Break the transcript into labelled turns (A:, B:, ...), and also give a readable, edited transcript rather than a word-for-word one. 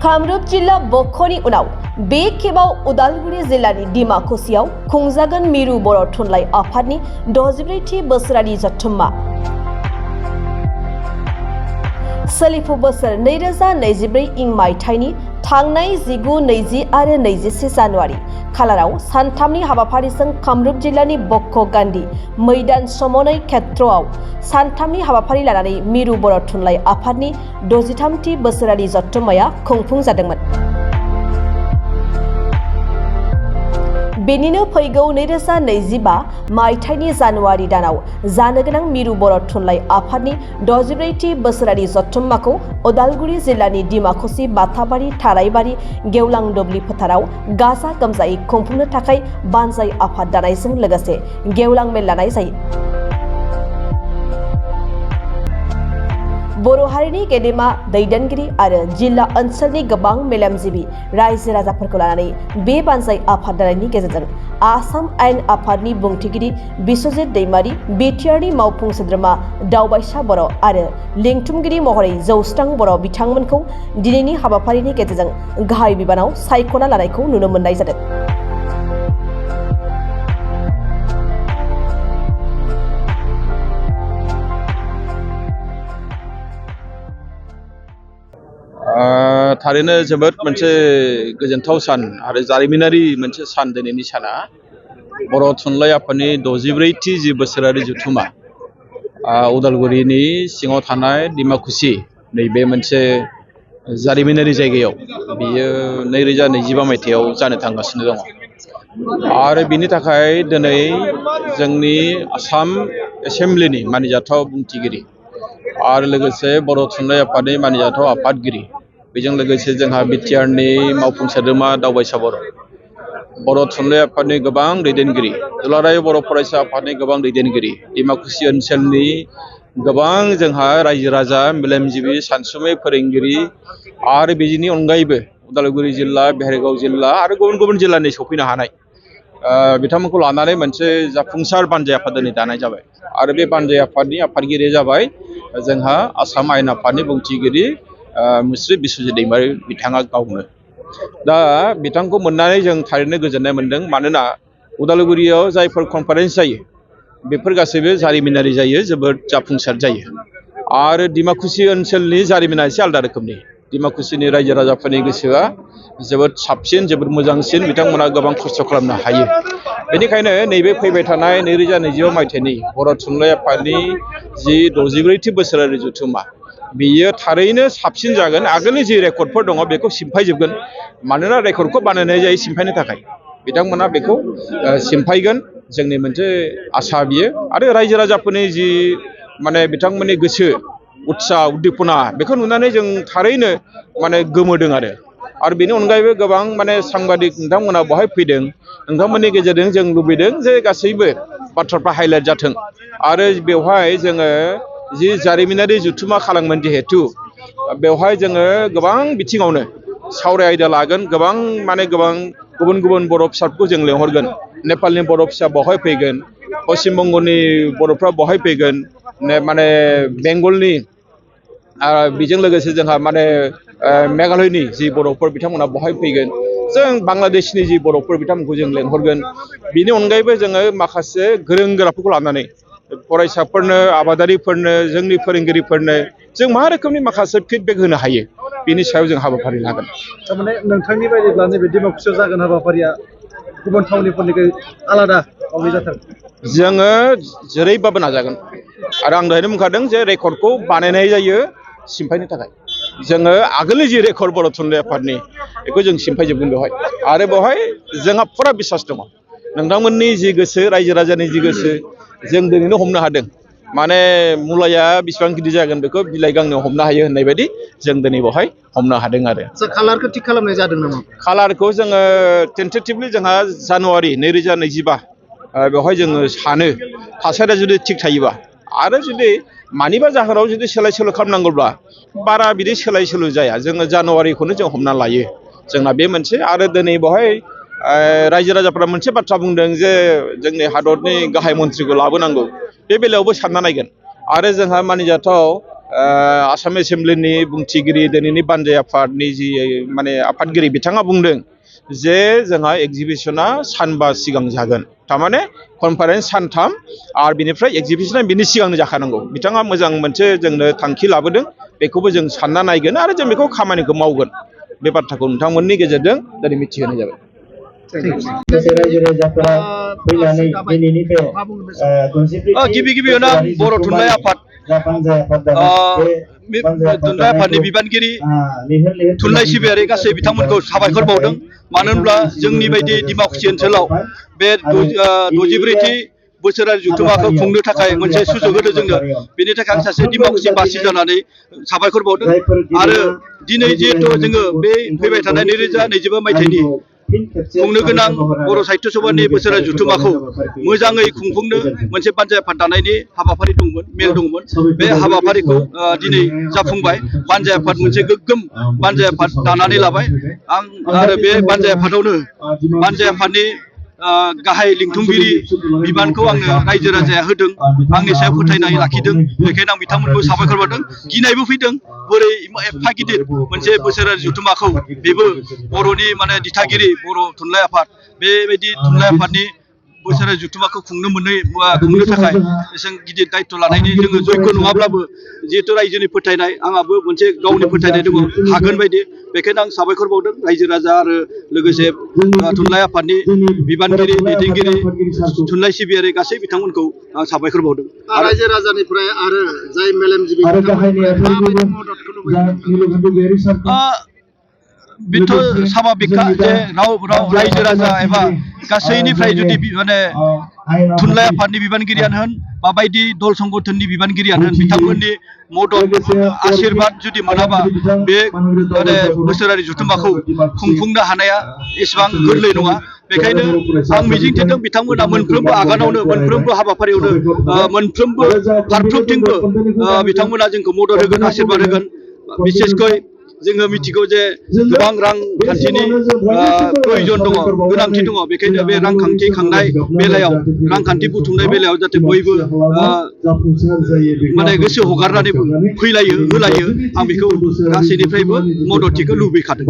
A: कामरूप जिल्ला बख'नि उनाव बे खेबाव उदालगुरि जिल्लानि डिमाकुसियाव खुंजागोन मिरु बर' थुनलाइ आफादनि 64थि बोसोरारि जथुम्मा। सोलिफु बोसोर 2024 इं मायथाइनि थांनाय 19, 20 आरो 21 जानुवारि खालाराव सानथामनि हाबाफारिजों कामरूप जिल्लानि बक्ख' गान्धी मैदान समनै क्षेत्रआव सानथामनि हाबाफारि लानानै मिरु बर' थुनलाइ आफादनि 63थि बोसोरारि जथुम्माया खुंफुंजादोंमोन। बेनिनो फैगौ 2025 मायथाइनि जानुवारि दानाव जानो गोनां मिरु बर' थुनलाइ आफादनि 64थि बोसोरारि जथुम्माखौ उदालगुरि जिल्लानि डिमाकुसि बाथाबारि थाराइबारि गेवलां दुब्लि फोथाराव गाजा गोमजायै खुंफुंनो थाखाय बानजाय आफाद दानायजों लोगोसे गेवलां मेल लानाय जायो। बर' हारिनि गेदेमा दैदेनगिरि आरो जिल्ला ओनसोलनि गोबां मेलेमजिबि रायजो राजाफोरखौ लानानै बे बानजाय आफाद दानायनि गेजेरजों आसाम आयेन आफादनि बुंथिगिरि बिस्वजित दैमारि, बिटिआरनि मावफुं सोद्रोमा दावबायसा बर' आरो लिंथुमगिरि महरै जौस्रां बर' बिथांमोनखौ दिनैनि हाबाफारिनि गेजेरजों गाहाय बिबानाव सायख'ना लानायखौ नुनो मोननाय जादों।
B: थारैनो जोबोद मोनसे गोजोनथाव सान आरो जारिमिनारि मोनसे सान दिनैनि साना बर' थुनलाइ आफादनि 64थि जि बोसोरारि जथुम्मा उदालगुरिनि सिङाव थानाय डिमाकुसि नैबे मोनसे जारिमिनारि जायगायाव बियो 2025 मायथाइयाव जानो थांगासिनो दङ आरो बिनि थाखाय दिनै जोंनि आसाम एसेम्ब्लिनि मानिजाथाव बुंथिगिरि आरो लोगोसे बर' थुनलाइ आफादनि मानिजाथाव आफादगिरि बेजों लोगोसे जोंहा बिटिआरनि मावफुं सोद्रोमा दावबायसा बर' थुनलाइ आफादनि गोबां दैदेनगिरि, दुलाराय बर' फरायसा आफादनि गोबां दैदेनगिरि, डिमाकुसि ओनसोलनि गोबां जोंहा रायजो राजा मेलेमजिबि सानसुमै फोरोंगिरि आरो बेनि अनगायैबो उदालगुरि जिल्ला, भेरगाव जिल्ला आरो गुबुन गुबुन जिल्लानि सफैनो हानाय बिथांमोनखौ लानानै मोनसे जाफुंसार बानजाय आफाद दिनै दानाय जाबाय आरो बे बानजाय आफादनि आफादगिरिया जाबाय जोंहा आसाम आयेन आफादनि बुंथिगिरि मुस्रि बिस्वजित दैमारि बिथाङा गावनो। दा बिथांखौ मोननानै जों थारैनो गोजोननाय मोनदों मानोना उदालगुरियाव जायफोर कनफारेन्स जायो बेफोर गासैबो जारिमिनारि जायो, जोबोद जाफुंसार जायो आरो डिमाकुसि ओनसोलनि जारिमिना एसे आलादा रोखोमनि। डिमाकुसिनि रायजो राजाफोरनि गोसोआ जोबोद साबसिन, जोबोद मोजांसिन, बिथांमोना गोबां खस्थ' खालामनो हायो। बेनिखायनो नैबे फैबाय थानाय 2025 मायथाइनि बर' थुनलाइ आफादनि जि 64थि बोसोरारि जथुम्मा बेयो थारैनो साबसिन जागोन। आगोलनि जि रेकर्डफोर दङ बेखौ सिमफायजोबगोन, मानोना रेकर्डखौ बानायनाय जायो सिमफायनो थाखाय। बिथांमोना बेखौ सिमफायगोन, जोंनि मोनसे आसा बियो आरो रायजो राजाफोरनि जि माने बिथांमोननि गोसो उत्साह उद्दीपना बेखौ नुनानै जों थारैनो माने गोमोदों आरो बेनि अनगायैबो गोबां माने सांबादिक नोंथांमोना बहाय फैदों, नोंथांमोननि गेजेरजों जों लुबैदों जे गासैबो बाथ्राफ्रा हाइलाइट जाथों आरो बेवहाय जोङो जि जारिमिनारि जथुम्मा खालामोन जिहेथु बेवहाय जोङो गोबां बिथिङावनो सावराय आयदा लागोन, गोबां गुबुन गुबुन बर' फिसाफोरखौ जों लेंहरगोन। नेपालनि बर' फिसा बहाय फैगोन, पश्चिम बंगनि बर'फ्रा बहाय फैगोन, माने बेंगलनि बेजों लोगोसे जोंहा माने मेघालयनि जि बर'फोर बिथांमोना बहाय फैगोन, जों बांलादेशनि जि बर'फोर बिथांमोनखौ जों लेंहरगोन। बिनि अनगायैबो जोङो माखासे गोरों गोराफोरखौ लानानै फरायसाफोरनो, आबादारिफोरनो, जोंनि फोरोंगिरिफोरनो जों मा रोखोमनि माखासे फिडबेक होनो हायो बिनि सायाव जों हाबाफारि लागोन।
C: थारमाने नोंथांनि बायदिब्ला नैबे डिमाकुसियाव जागोन हाबाफारिया गुबुन थावनिफोरनिख्रुइ आलादा मावै जाथारगोन?
B: जोङो जेरैबाबो नाजागोन आरो आं दहायनो बुंखादों जे रेकर्डखौ बानायनाय जायो सिमफायनो थाखाय। जोङो आगोलनि जि रेकर्ड बर' थुनलाइ आफादनि बेखौ जों सिमफायजोबगोन बेवहाय आरो बेवहाय जोंहा फुरा बिसास दङ। नोंथांमोननि जि गोसो, रायजो राजानि जि गोसो, जों दिनैनो हमनो हादों। माने मुलाया बेसेबां गिदिर जागोन बेखौ बिलाइ गांनैयाव हमनो हायो होननाय बायदि जों दिनै बेवहाय हमनो हादों आरो।
C: कालारखौ थिग खालामनाय जादों नामा?
B: कालारखौ जोङो टेन्टेटिभलि जोंहा जानुवारि 2025 बेवहाय जोङो सानो थासारिया जुदि थिग थायोबा आरो जुदि मानिबा जाहोनाव जुदि सोलाय सोल' खालामनांगौब्ला बारा बिदि सोलाय सोल' जाया, जोङो जानुवारिखौनो जों हमना लायो। जोंना बे मोनसे आरो दिनै बेवहाय रायजो राजाफ्रा मोनसे बाथ्रा बुंदों जे जोंनि हादरनि गाहाय मन्थ्रिखौ लाबोनांगौ। बे बेलायावबो सानना नायगोन आरो जोंहा मानिजाथाव आसाम एसेम्ब्लिनि बुंथिगिरि दिनैनि बानजाय आफादनि जि माने आफादगिरि बिथाङा बुंदों जे जोंहा एग्जिबिशना सानबा सिगां जागोन थारमाने कनफारेन्स सानथाम आरो बिनिफ्राय एग्जिबिशना बिनि सिगांनो जाखानांगौ बिथाङा मोजां मोनसे जोंनो थांखि लाबोदों बेखौबो जों सानना नायगोन आरो जों बेखौ खामानिखौ मावगोन बे बाथ्राखौ नोंथांमोननि गेजेरजों दिनै मिथिहोनाय जाबाय
D: गिबि गिबियावनो आं बर' थुनलाइ आफाद थुनलाइ आफादनि बिबानगिरि थुनलाइ सिबियारि गासै बिथांमोनखौ साबायखर बावदों मानो होनब्ला जोंनि बायदि डिमाकुसि ओनसोलाव बे 64थि बोसोरारि जथुम्माखौ खुंनो थाखाय मोनसे सुजुग होदों जोंनो बेनि थाखाय आं सासे डिमाकुसि बासि जानानै साबायखर बावदों आरो दिनै जिहेथु जोङो बे फैबाय थानाय 2025 मायथाइनि खुंनो गोनां बर' साहित्य सभानि बोसोरारि जथुम्माखौ मोजाङै खुंफुंनो मोनसे बानजाय आफाद दानायनि हाबाफारि दंमोन मेल दंमोन बे हाबाफारिखौ दिनै जाफुंबाय बानजाय आफाद मोनसे गोग्गोम बानजाय आफाद दानानै लाबाय आं आरो बे बानजाय आफादावनो बानजाय आफादनि गाहाय लिंथुमगिरि बिबानखौ आंनो रायजो राजाया होदों आंनि सायाव फोथायनाय लाखिदों बेखायनो आं बिथांमोनखौ साबायखर बावदों गिनायबो फैदों बोरै एफा गिदिर मोनसे बोसोरारि जथुम्माखौ बेबो बर'नि माने दिथागिरि बर' थुनलाइ आफाद बेबायदि थुनलाइ आफादनि बोसोरारि जथुम्माखौ खुंनो थाखाय एसेबां गिदिर दायित्व लानायनि जोङो जयग नङाब्लाबो जिहेतु रायजोनि फोथायनाय आंहाबो मोनसे गावनि फोथायनाय दङ हागोन बायदि बेखायनो आं साबायखर बावदों रायजो राजा आरो लोगोसे थुनलाइ आफादनि बिबानगिरि दैदेनगिरि थुनलाइ सिबियारि गासै बिथांमोनखौ आं साबायखर बावदों
C: रायजो राजानिफ्राय आरो जाय मेलेमजिबि
D: बेथ' साभाबिकखा जे रायजो राजा एबा गासैनिफ्राय जुदि माने थुनलाइ आफादनि बिबानगिरियानो होन बा बायदि दल संगठननि बिबानगिरियानो होन बिथांमोननि मदद आशीर्बाद जुदि मोनाबा बे माने बोसोरारि जथुम्माखौ खुंफुंनो हानाया एसेबां गोरलै नङा बेखायनो आं मिजिंथिदों बिथांमोना मोनफ्रोमबो आगानावनो मोनफ्रोमबो हाबाफारियावनो मोनफ्रोमबो फारफ्रोमथिंबो बिथांमोना जोंखौ मदद होगोन आशीर्बाद होगोन बिसेसकै जोङो मिथिगौ जे गोबां रांखान्थिनि प्रयोजन दङ गोनांथि दङ बेखायनो बे रांखान्थि खांनाय बेलायाव रांखान्थि बुथुमनाय बेलायाव जाहाथे बयबो माने गोसो हगारनानै फैलायो होलायो आं बेखौ गासैनिफ्रायबो मददथिखौ लुबैखादों